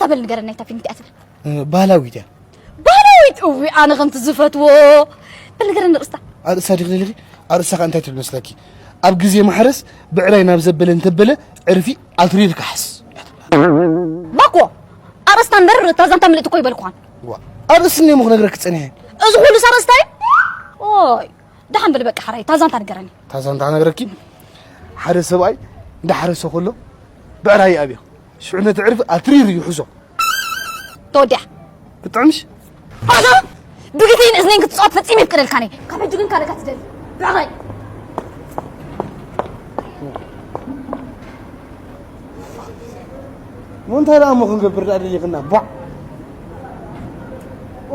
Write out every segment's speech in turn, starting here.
በል ንገረኒ፣ ናይታ ፊልም እንታይ እያ ትብል? እ፣ ባህላዊት እያ። ባህላዊት? እዊ፣ ኣነ ከምቲ ዝፈትዎ። በል ንገረኒ ኣርእስታ። ኣርእስታ ዲኺ ደሊኺ? ኣርእስታ ከ እንታይ ትብል መስለኪ? ኣብ ግዜ ማሕረስ ብዕራይ ናብ ዘበለ እንተበለ ዕርፊ ኣትሪር ካሕስ። ባኮ፣ ኣርእስታ እምበር እታ ዛንታ ምልእቲ እኮ ይበልኩኻን። ዋ፣ ኣርእስቲ እሞ ክነግረኪ ጸኒሐ። እዚ ኩሉስ ኣርእስታ እዩ? ኦይ፣ ደሓን በል በቃ፣ ሓራይ፣ እታ ዛንታ ንገረኒ። እታ ዛንታ ክነግረኪ? ሓደ ሰብኣይ እንዳሓረሰ ከሎ ብዕራይ ይኣብዮ። ሽዑ ነቲ ዕርፊ ኣትሪር ይውሕዞ። ተወዲኣ። ክጥዕምሽ? ኣታ ብግዜን እዝነይን ክትጻወት ፈጺመ ይፍቅደልካኒ። ካብ ሕጂ ግን ካልእ ትደሊ። ብዕራይ። እሞ እንታይ ደኣ እሞ ክንገብር ደኣ ደሊኽና? ቧዕ!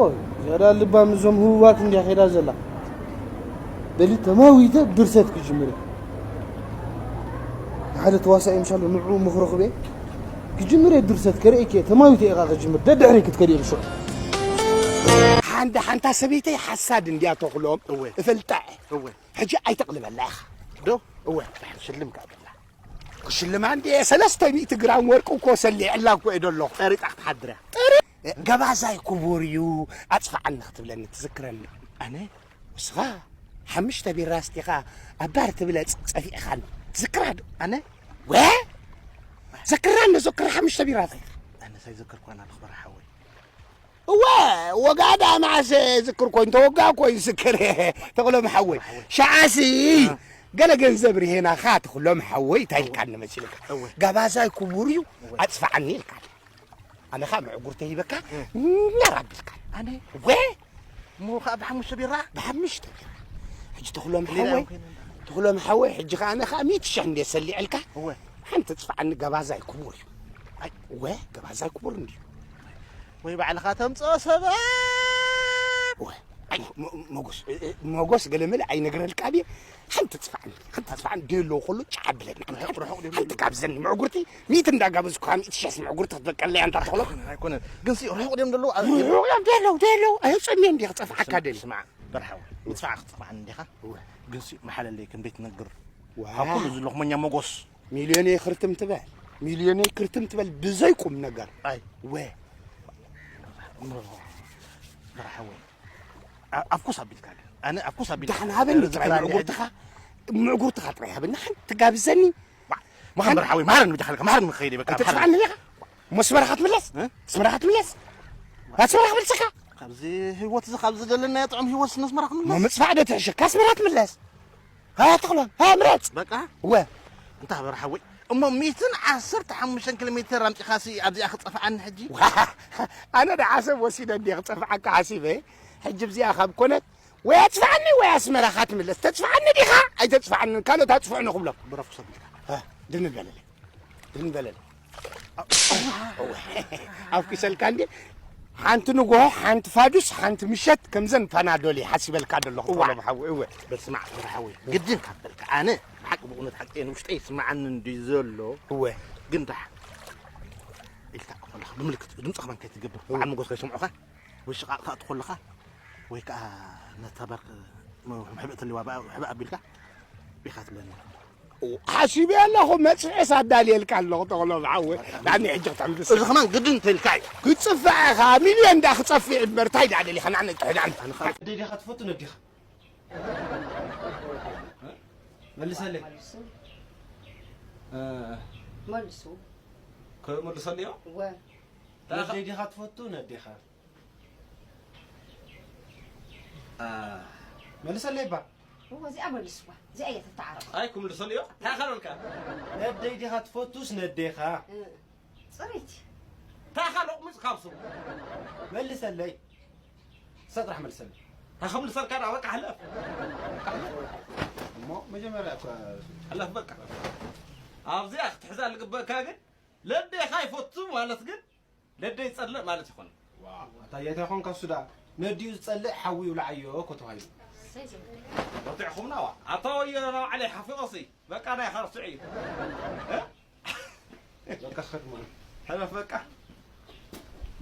ኦይ፣ ዝያዳ ልባም እዞም ህቡባት እንድያ ከይዳ ዘላ። በሊ ተማዊተ ድርሰት ክጅምር እየ። ንሓደ ተዋሳኢ ምሻሎ ንዕኡ ምኽሮ ክበ ክጅምር እየ ድርሰት ከርእየኪ እየ። ተማዊተ ኢኻ ክጅምር። ደድሕሪ ክትከድ እየ ብሽዑ። ሓንዳ ሓንታ ሰበይተይ ሓሳድ እንድያ ተኽሎም እወ። እፈልጣ እየ። እወ። ሕጂ ኣይተቕልበላ ኢኻ። ዶ? እወ። ሽልም ከኣ በላ። ክሽልማ እንድየ ሰለስተ ሚእቲ ግራም ወርቂ እኮ ሰሊዐላ እኮ እየ ደለኹ። ጠሪጣ ክትሓድር እያ። ጠሪ-፣ ገባዛይ ክቡር እዩ፣ ኣጽፍዓኒ ክትብለኒ ትዝክረኒ። ኣነ? ንስኻ ሓሙሽተ ቢራ ኣስቲኻ ኣብ ባር ትብለ ጸ-፣ ጸፊዕኻኒ። ትዝክራ ዶ? ኣነ? ወ-፣ ዘክራ እንዶ ዘክራ ሓሙሽተ ቢራ ኣስቲኻ። ኣነ ሳይዘከርኳ ኢና ንኽበር ሓወይ። እወ፣ ወጋዳ መዓስ ዝክር ኮይኑ፣ ተወጋ ኮይኑ ዝክር። ተኽሎም ሓወይ። ሓወይ። ሸዓሲ፣ እ። ገለ ገንዘብ ርሄናኻ ተኽሎም ሓወይ፣ እንታይ እወ። ኢልካኒ መሲልካ? እወ። ጋባዛይ ክቡር እዩ፣ እወ። ኣጽፍዓኒ ኢልካኒ። ኣነ ኸኣ ምዕጉርተይ ሂበካ፣ እ። ነር ኣቢልካኒ። ኣነ? እወ። እሞ ኸኣ ብሓሙሽተ ቢራ? ብሓሙሽተ ቢራ። ሕጂ ተኽሎም ክንደይ ሓወይ፣ ደኣ ኮይነ? ተኽሎም ሓወይ፣ ሕጂ ኸኣ ኣነ ኸኣ ሚእቲ ሽሕ እንድየ ሰሊዐልካ፣ እወ። ሓንቲ ኣጽፍዓኒ፣ ጋባዛይ ክቡር እዩ። ኣይ። እወ፣ ጋባዛይ ክቡር እንድዩ። ወይ ባዕልኻ ተምጽኦ ሰበብ። እወ። ኣይ፣ ሞ-፣ ሞጎስ፣ እ-፣ እ-፣ ሞጎስ ገለ መለ ኣይነግረልካ ድየ? ሓንቲ ጽፍዓኒ፣ ሓንቲ ጽፍዓኒ ደሎ ከሎ ጫ ብለኒ። ሓንቲ፣ ርሑቕ፣ ርሑቕ ድዩ? ሓንቲ ካብዘን ምዕጉርቲ፣ ሚእቲ እንዳጋበዝኩኻ፣ ሚእቲ ሽሕስ ምዕጉርቲ ክትበቀለያ እንታ ትኽሎ? ኣይኮነን፣ ኣይኮነን። ግን ሲ ርሑቕ ድዮም ዘለዉ? ርሑቕ እዮም ደሎ፣ ደሎ። ኣየጸምየ እንዲ ክጸፍዓካ ደሊ። ስማዕ፣ በርሓዊ፣ ምጽፋዕ ክትጽፍዓኒ እንዲኻ? እወ። ግን ሲ መሓለለይ ከም ቤት ነግር። ዋ። ካብ ኩሉ ዘለኹ መኛ ሞጎስ። ሚልዮነይ ክርትም ትበል፣ ሚልዮነይ ክርትም ትበል ብዘይ ቁም ነገር። ኣይ። ወ። መርሓዊ። ኣ-፣ ኣፍኩስ ኣቢልካ ኣለ። ኣነ ኣፍኩስ ኣቢልካ። ዳሕና ሃበኒ ጥራይ ዝክራኒ ምዕጉርትኻ፣ ምዕጉርትኻ ጥራይ ሃበኒ። ሓንቲ ጋብዘኒ። ዋ፣ መሓን ሓንቲ በርሓዊ፣ መሃረኒ ብጃ ሓልካ፣ መሃረኒ ንኸይደ በቃ፣ ኣይተጥፋኒ መሃረኒ። ኢኻ። መስመርካ ትምለስ? እ? መስመርካ ትምለስ? ኣስመራ ክምልሰካ? ካብዚ ህይወት እዚ፣ ካብዚ ዘለናዮ ጥዑም ህይወት ነስመራ ክንምለስ? ምጽፋዕ ዶ ትሕሸካ? ኣስመራ ትምለስ? ሃ፣ ተኽሎም፣ ሃ፣ ምረጽ። በቃ? እወ። እንታ በርሓወይ፣ እሞ ሚእትን ዓሰርተ ሓሙሽተን ኪሎ ሜትር ኣምጺኻሲ ኣብዚኣ ክጸፍዓኒ ሕጂ? ዋ፣ ኣነ ደኣ ዓሰብ ወሲደ እንድየ ክጸፍዓካ ሓሲበ። ሕጂ ኣብዚኣ ካብ ኮነት፣ ወይ ኣጽፍዓኒ ወይ ኣስመራኻ ትምለስ። ተጽፍዓኒ ዲኻ? ኣይተጽፍዓንን። ካልኦት ኣጽፍዑ ንኽብሎም። ብረፉ ሰቢልካ። ሃ፣ ድንን በለለይ። ድን በለል። ኣብ ኪሰልካ እንዴ? ሓንቲ ንግሆ፣ ሓንቲ ፋዱስ፣ ሓንቲ ምሸት ከምዘን ፓናዶል እየ ሓሲበልካ ዘለኹ፣ እዋ። ተኽሎም ሓወይ፣ እወ። በል ስማዕ፣ ተኽለ ሓወይ፣ ግድን ካብ በልካ፣ ኣነ ብሓቂ ብእውነት ሓቂ ንውሽጠይ ይስምዓኒ እንድዩ ዘሎ። እወ። ግን ደሓን ኢልካ ከለኻ ብምልክት ድምፂ ከማን ከይትገብር፣ እወ። በዓል መጎስ ከይሰምዑኻ፣ ወይ ሽቓቕ ከእቱ ከለኻ፣ ወይ ከዓ ነታ ባር፣ ም-፣ ሕብእቲ ኣለዋ፣ ብኣ-፣ ሕብእ ኣቢልካ፣ ኢኻ ትብለኒ። ሓሲበ ኣለኹ፣ መጽሐስ ኣዳልየልካ ኣለኹ፣ ተኽሎም ሓወይ። ዳኒ ሕጂ ክትሕምብስ። እዚ ከማን ግድን እንተልካ እዩ። ክትጽፋዕ ኢኻ፣ ሚልዮን ዳ ክጸፍዕ እምበር፣ እንታይ ዳ ደሊኻ? ናዕኒ ጥሕናዕኒ። ኣነ ኸኣ ደይ ዲኻ ትፈቱ ነዲኻ? መልሰለይ። መልሱ። እ። መልሱ። ክመልሰሉ እዮ? እወ። ታኻ- ነደይ ዲኻ ትፈቱ ነዴኻ? አ። መልሰለይ ባ። እወ፣ እዚኣ መልስዋ። እዚኣ እያ ተተዓረቕ። ኣይ፣ ክምልሰሉ እዮ? እንታይ ካልኦልካ? ነደይ ዲኻ ትፈቱስ ነዴኻ? እ፣ ጽሪት። እንታይ ካልኦቕ ምጽ ካብሱ? መልሰለይ። ንሳ ጥራሕ መልሰለይ። እንታይ ከምልሰልካ ደኣ በቃ ሕለፍ። እሞ መጀመርያ እኳ ሕለፍ በቃ። ኣብዚኣ ክትሕዛ ዝግበእካ ግን ነዴኻ ይፈቱ ማለት ግን ነደይ ይጸልእ ማለት ይኾን። ዋ፣ ኣታ የታ ይኾን ከሱ ደኣ ነዲኡ ዝጸልእ ሓዊ ይውልዓዮ እኮ ተባሂሉ። እሰይ ዝብል። ወጢዕኹምና ዋ። ኣታ ወዮ ንባዕለይ ሓፊቐሲ፣ በቃ ናይ ኻርትዕ እዩ። እ? በቃ ኸድ ማለት። ሕለፍ በቃ።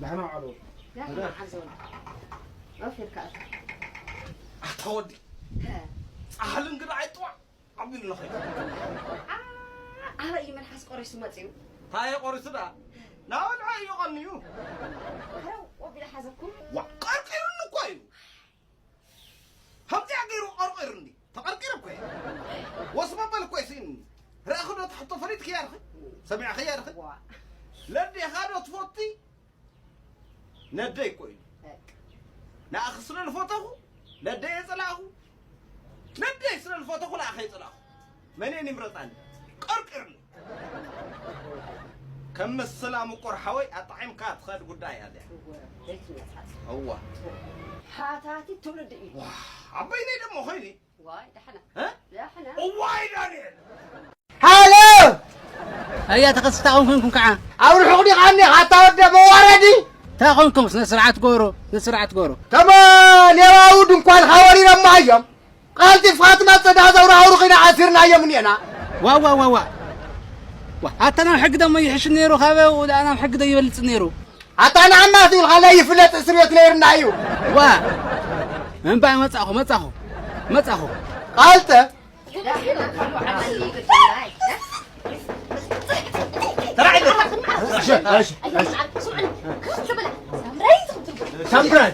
ደህና ዋዕሉ። ደህና ዓዘው። ኣፍ ኢልካ ኣፍ። ኣታ ወዲ። ሀ። ጻሕልን ግዳ ኣይጥዋዕ። ኣቢሉ ለኸ። ኣ-፣ ኣበይ እዩ መልሓስ ቆሪሱ መጺኡ? እንታይ እዩ ቆሪሱ ደኣ? ናበልዖ እዩ ቀንዩ። ትፈቲ ነደይ እኮ እዩ። ንኣኺ ስለ ዝፈተኹ ነደይ የጸላእኹ፣ ነደይ ስለ ዝፈተኹ ንኣኺ የጸላእኹ። መን እየ ይምረጻኒ? ቀርቅርኒ። ከም መሰላ ምቁር ሓወይ ኣጣዒምካ ትኸድ ጉዳይ እያ እዚኣ። እዋ። ሓታቲ ትውልዲ እዩ። ዋ፣ ኣበይነይ ደሞ ኮይኒ? ዋይ፣ ዳሕና። እ? ዳሕና። እዋይ ዳንኤል! ሃሎ! ኣያ ተኸስታ ውን ኮንኩም ከዓ። ኣብ ርሑቕ ዲኻ እኒኻ ኣታ ወደ መዋረዲ? እንታይ ኮንኩም? ስነ ስርዓት ጎሮ፣ ስነ ስርዓት ጎሮ። ተመ ሌባዊ ድንኳንኻ ወሪሮማ እዮም። ቀልጢፍካ ትመጽእ ዳ ዘውራውሩ ኺና ዓሲርናዮም እኒኤና። ዋ፣ ዋ፣ ዋ፣ ዋ። ዋ፣ ኣታ ናብ ሕጊ ደሞ ይሕሽ ነይሩ፣ ካበ ደኣ ናብ ሕጊ ዶ ይበልጽ ነይሩ? ኣታ ንዓማ ትብል ኻላ ይፍለጥ እስር ቤት ነይርና እዩ። ዋ። እምባ መጻኹ፣ መጻኹ፣ መጻኹ። ቀልጠ። ተራዒ። እሺ፣ እሺ፣ እሺ። ሳምራይ።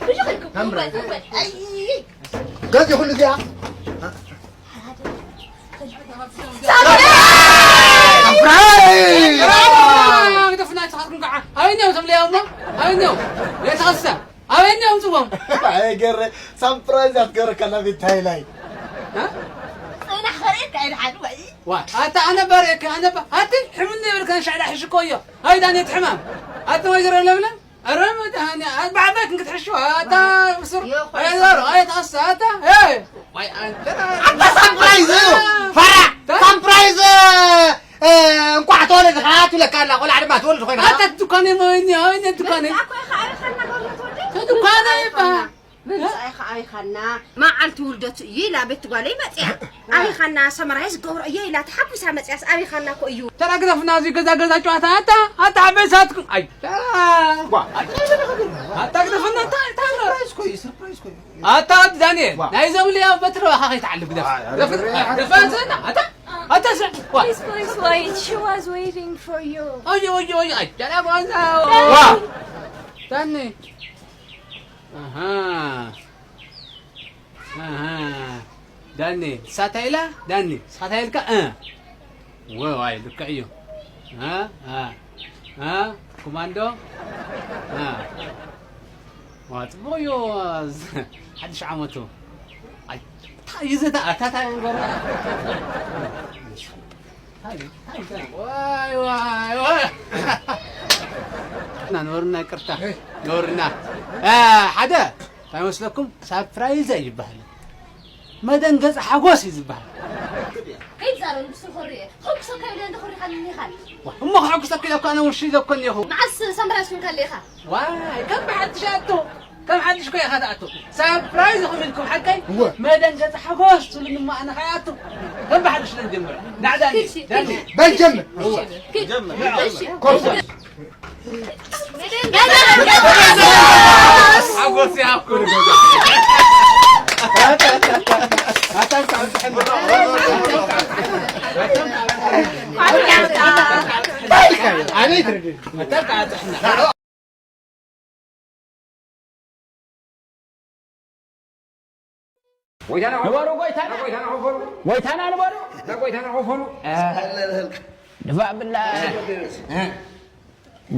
ሳምራይ። ገዚ ኩሉ እዚኣ። ሳምራይ! ግደፉና፣ ኣይተኻትኩም ከዓ። ኣበይ እኒኦም እቶም ሌባ እሞ? ኣበይ እኒኦም? ዘይተኸስተ? ኣበይ እኒኦም ጽዎም? ኣይ ገረ፣ ሳምፕራይዝ ኣትገረካ ናብ ቤት ሃይላይ። እ? ጽናሕ ኸርእየካ ኢልሓን ወይ? ዋ፣ ኣታ ኣነ ባርየካ፣ ኣነ ባ-፣ ኣቲ ሕምኒ ይብልካ፣ ሻዕዳ ሕሽኮዮ። ኣይ ዳኔት ሕማም። ኣቲ ወይ ገረ ለምለም? ኣረ መድሃኒ፣ ኣት ብዓባይ ክንክትሕሽዋ፣ ኣታ ብሱር፣ ይኹን። ኣይ ዘሩ፣ ኣይ ተኸስተ፣ ኣታ፣ ኤይ! ዋይ ኣንተ። ኣታ ሳምፕራይዝ እዩ። ፋራ፣ ታ- ሳምፕራይዝ፣ እ፣ እንቋዕ ተወለድኻ ትብለካ ኣላ፣ ቆልዓ ድማ ትወልድ ኮይንኻ። ኣታ ዱካነ መወኒ፣ ኣወኒ ዱካነ። ምምጻእ እኮ ኢኻ ኣበይ ኸና ገርሎ ትወልድ? ዱካነ ይባ። ምምጻእ ኢኻ ኣበይ ኸና? መዓልቲ ውልደቱ እዩ ኢላ ቤት ጓለይ መጽያ። ኣበይ ኸና ሰመራይዝ ገብሮ እየ ኢላ ተሓጒሳ መጽያስ ኣበይ ኸና እኮ እዩ። ተራ ግደፍና፣ እዚ ገዛ ገዛ ጨዋታ። ኣታ፣ ኣታ ዓበይ ሰዓትኩም። ኣይ፣ ዋ። ኣታ ግደፍና፣ ኣታ፣ ኣታ፣ ሰርፕራይዝ እኮ እዩ፣ ሰርፕራይዝ እኮ እዩ። ኣታ ዳንኤል፣ ዋ። ናይ ዘምልያ በትሪ ባኻ ከይትዓልብ ግደፍ። ዋ፣ ግደፍ፣ ኧረ፣ ግደፍ፣ ኧረ፣ ኣታ፣ ኣታ ስዕ፣ ዋ። Please, please wait. She was waiting for you. ኦየ፣ ኦየ፣ ኦየ፣ ኣይ፣ ዳንኤል፣ ዋ። ዋ። ዳኒ። ኣሃ። ኣሃ። ዳኒ፣ ሳታ ኢላ? ዳኒ፣ ሳታ ኢልካ? እ። ወ-፣ ዋይ፣ ልክዕ እዩ። እ፣ እ፣ እ፣ ኮማንዶ? እ። ዋ፣ ጽቡቕ እዩ። ሓድሽ ዓመቱ። ኣይ፣ እንታይ እዩ ዘታ-፣ ኣታ፣ እንታይ እዩ ገሩ? እንታይ እዩ? እንታይ እዩ? ዋይ፣ ዋይ፣ ዋይ። እና ነበርና፣ ይቅርታ። ነበርና። እ፣ ሓደ፣ እንታይ መስለኩም? ሳፕራይዝ እዩ ዝበሃል። መደንገጽ ሓጎስ እዩ ዝበሃል። ከይትዛረብ ንሱ ክርኢ። ክሕጉሰካ ኢለ እንተ ኮሪኻኒ ኢኻ። ዋ፣ እሞ ክሕጉሰካ ኢለ እኮ ኣነ ውርሺ ኢለ እኮ እኒኹ። መዓስ ሳምራይዝ ኮንካለ ኢኻ? ዋይ፣ ከም ብሓድሽ ኣቱ። ከም ሓድሽ እኮ ኢኻ ትኣቱ። ሳፕራይዝ ኢኹም ኢልኩም ሓቀይ? እወ። መደንገጽ ሓጎስ ትብሉኒ እሞ ኣነ ከይኣቱ። ከም ብሓድሽ ንጀምር። ናዕዳ ኪድ ሲ፣ ዳኒ። ኪድ ሲ። በል ጀምር። እወ። ኪድ። ጀምር። እሺ። ኮርሶ። ሓጎስ ይሃብኩም። ኣታ እንኳዕ ኣብፅሐና። ኣታ እንኳዕ ኣብፅሐና። ኣታ እንኳዕ ኣብፅሐና። ኣታ እንኳዕ ኣብፅሐና። ጎይታና ንበሩ፣ ጎይታና። ጎይታና ኮፈሉ። ጎይታና ንበሩ። ጎይታና ኮፈሉ። ድፋዕ ብላ። እ።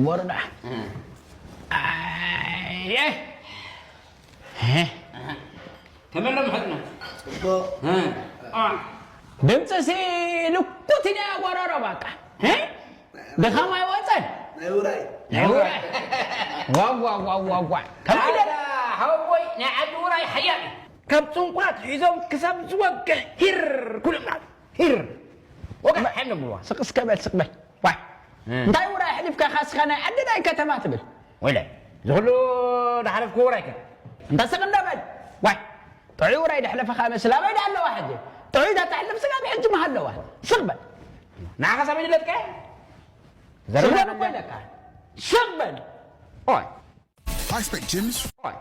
ወርዳ። እ። ኣየ። እ። ተመለም ሕጥና። እ። ድምፅሲ ልኩት ኢና ጎረሮ በቃ። እ? ድኻም ኣይወፀን። ናይ ውራይ። ናይ ውራይ። ዋው፣ ዋው፣ ዋው፣ ዋው፣ ዋው። ከመይ ደኣ? ሓወቦይ፣ ናይ ዓዲ ውራይ ሓያል እዩ። ካብ ጽንቋት ሒዞም ክሳብ ዝወግሕ ሂር ኩሉ ምናምን ሂር። ወግሕ ሓይሎም ብልዋ። ስቕ እስከ በል፣ ስቕ በል። ዋይ። እም። እንታይ ውራይ ኣሕሊፍካ ኢኻ እስኻ ናይ ዓዲ ናይ ከተማ ትብል? ወይለ፣ እዚ ኩሉ ዝሓለፍኩ ውራይ ከ? እንተ ስቕ እንደ በል። ዋይ። ጥዑይ ውራይ ደሕለፈኻ መስል ኣበይ ደኣ ኣለዋ ሕጂ? ጥዑይ ዳተሕልፍ ስጋ ብሕጂ መሃለዋ። ስቕ በል። ንዓኻ ሰበይ ድለጥካ? ዘረባ ስቕ በል እኮ በል። ኢለካ። ስቕ በል። ኦይ። High Spec Gyms. ኦይ።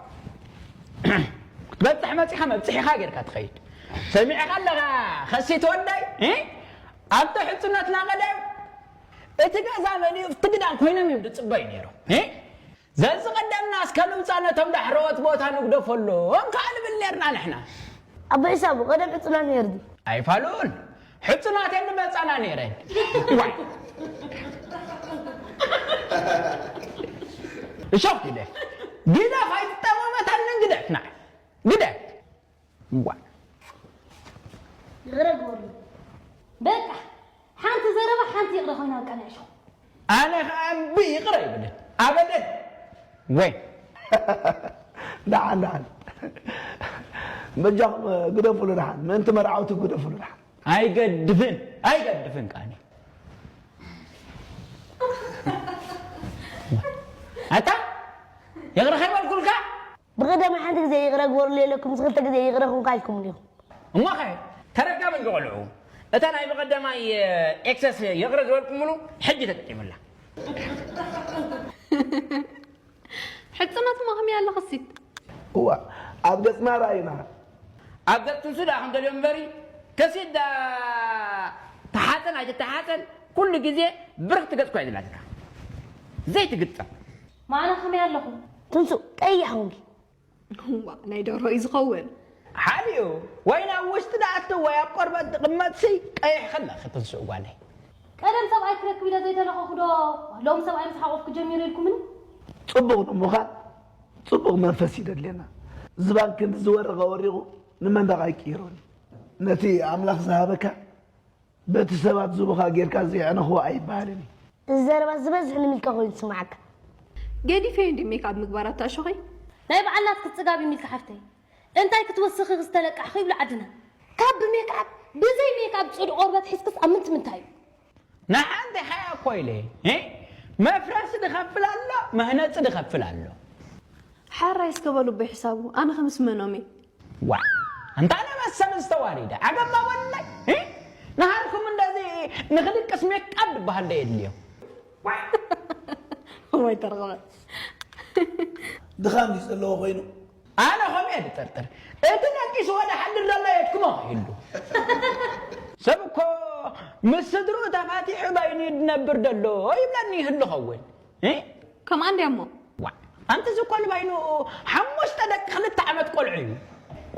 ክትበጽሕ መጺኻ መብጽሒኻ ጌርካ ትኸይድ። ሰሚዕኻ ኣለኻ ኸሲት ወደይ? እ? ኣብቲ ሕጽነትና ቀደም እቲ ገዛ መሊኡ ኣብቲ ግዳም ኮይኖም እዮም ዝጽበዩ ነይሮም። እ? ዘዝቐደምና እስከ ምምጻእ ነቶም ዳሕረዎት ቦታ ንግደፈሎም ከኣ ንብል ኔርና ንሕና። ኣቦ ሒሳቡ፣ ቀደም ሕጹና ነይሩ ድዩ? ኣይፋሉን። ሕጹናት እየን ዝመጻና ነይረን። ዋይ። እሾኽ ግደፍ። ግደፍ ኣይትጠማመታልን ግደፍ። ና ግደፍ። ዋ ይቕረ ግበሩ። በቃ ሓንቲ ዘረባ ሓንቲ ይቕረ ኮይና በቃ ንዕሾ። ኣነ ኸዓ እምቢ ይቕረ ይብልን ኣበደን። ወይ ደሓን ደሓን በጃኹም ግደፉሉ ደሓን ምእንቲ መርዓውቲ ግደፉሉ ደሓን። ኣይገድፍን ኣይገድፍን ቃኒ ኣታ ይቕረ ከይበልኩልካ ብቐደም ሓንቲ ግዜ ይቕረ ግበሩሉ የለኩም ዝኽልተ ግዜ ይቕረ ኩንካ ኢልኩም ዲኹም። እሞኸ ተረጋብ እንጂ ቆልዑ እታ ናይ ብቐደማይ ኤክሰስ ይቕረ ዝበልኩምሉ ሕጂ ተጠቂምላ። ሕጽነቱ መኸም ያለ ኸሲት እዋ ኣብ ገጽና ርኣዩና ኣብ ገጽ ትንሱ ደኣ ከም ደልዮ እምበሪ ከሲዳ ተሓጸን ኣይትተሓጸን ኩሉ ግዜ ብርኽቲ ገጽ እኳ እዩ ዝላትካ ዘይትግጠም። ማዕና ከመይ ኣለኹም? ትንሱ ቀይሕ ኹንኪ። ዋ ናይ ደርሆ እዩ ዝኸውን። ሓሊኡ ወይ ናብ ውሽጢ ደኣትው ወይ ኣብ ቆርበት ትቕመጥሲ ቀይሕ ከለኺ ትንስኡ ጓለይ። ቀደም ሰብኣይ ክረክብ ኢለ ዘይደለኸኹ ዶ ሎም ሰብኣይ ምስ ሓቆፍኩ ጀሚሩ ኢልኩምኒ? ጽቡቕ ንምዃን ጽቡቕ መንፈስ ይደድልየና። ዝባን ክንዲ ዝወረቐ ወሪቑ ንመንደቕ ኣይቅይሮን እዩ። ነቲ ኣምላኽ ዝሃበካ በቲ ሰባት ዝቡኻ ጌርካ ዘየዕነኽዎ ኣይበሃልን እዩ። እዚ ዘረባ ዝበዝሕ ንሚልካ ኮይኑ ዝስምዓካ። ገዲፈዮ እንዲ ሜክኣፕ ምግባር ኣታ እሾኸይ። ናይ በዓል ናትኪ ጽጋብ እዩ ሚልካ ሓፍተይ። እንታይ ክትወስኺ ዝተለቃሕኺ ይብሉ ዓድና። ካብ ብሜክኣፕ ብዘይ ሜክኣፕ ጽዱቕ ቆርበት ሒዝክስ ኣብ ምንት ምንታይ እዩ? ንሓንቲ ሓያ እኮ ኢለ እ? መፍረሲ ድኸፍል ኣሎ መህነፂ ድኸፍል ኣሎ። ሓራይ እስከ በሉ ኣቦይ ሕሳቡ ኣነ ከምስ መኖም እየ። ዋ ኣንታ ኣነ መሰል ዝተዋሪደ ዓገባ ወለይ እ? ንሃርኩም እንደዚ ንኽድቅስ ሜክኣፕ ዝበሃል ዶ የድልዮ? ወይ ተረኸበ ድኻም እዩ ዘለዎ ኮይኑ ኣነ ኸምኡ እየ ዝጥርጥር። እቲ ነቂሱ ወደ ሓድር ዘሎ የትክሞ ይህሉ። ሰብ እኮ ምስ ስድርኡ ተፋቲሑ ባይኑ ድነብር ደሎ ይብለኒ ይህሉ ኸውን። እ? ከምኣ እንድያ እሞ። ዋ፣ ኣንቲ እዚ እኮ ንባይኑ ሓሙሽተ ደቂ ክልተ ዓመት ቆልዑ እዩ።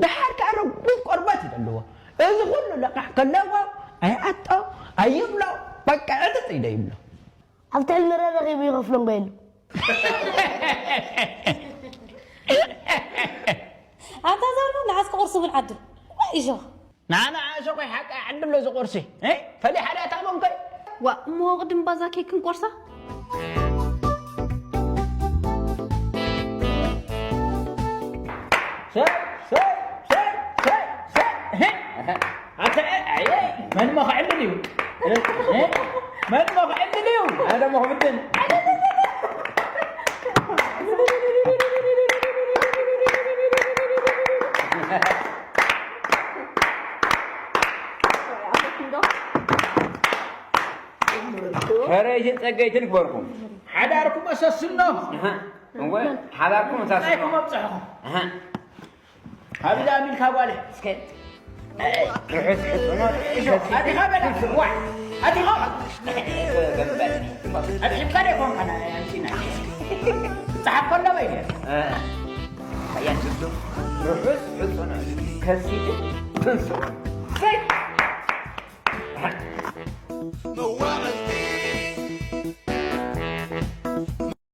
ደሓር ከኣ ረጒድ ቆርበት እዩ ዘለዎ። እዚ ኩሉ ለቃሕ ከለዎ ኣይኣጦ ኣይብሎ በቃ ዕጥጥ ኢደ ይብሎ። ኣብ ትሕቲ ንረ ረኺቡ ይኸፍሎም በይሉ። ኣታ ዛርባ ንዓስኪ ቁርሲ ብል ዓዲ። እሾ። ንዓና ዓሶ ቆይ ሓቂ ዓዲ ኣሎ እዚ ቁርሲ። እ? ፈሊሓ ድያ እታ መንኮይ? ዋ እሞ ቅድም ባዛ ኬክ ክንቆርሳ? ሰብ ሰብ ሰብ ሰብ ሰብ። እ? ኣንተ ኣየ መን ሞ ክዕልል እዩ? እ? መን ሞ ክዕልል እዩ? ኣነ ደሞ ክብድል። ፈረይትን ጸገይትን ክበርኩም። ሓዳርኩም ኣሰስኖ። ኣሃ። እወ ሓዳርኩም ኣሰስኖ። ጸይኩም ኣብጽሕኹም። ኣሃ። ኣብዚ ኣሚልካ ጓለ እስከ ርሑስ ሕጽኖት። ኣቲኻ በላ። ዋ። ኣቲኻ። ገበል። ኣድሒብካ ዶ ይኮንካ ናይ ኣንቲና? ጸሓፍ ከሎ ወይ? ኣያን ትብሎ። ርሑስ ሕጽኖት። ከሲት ትንስኦ።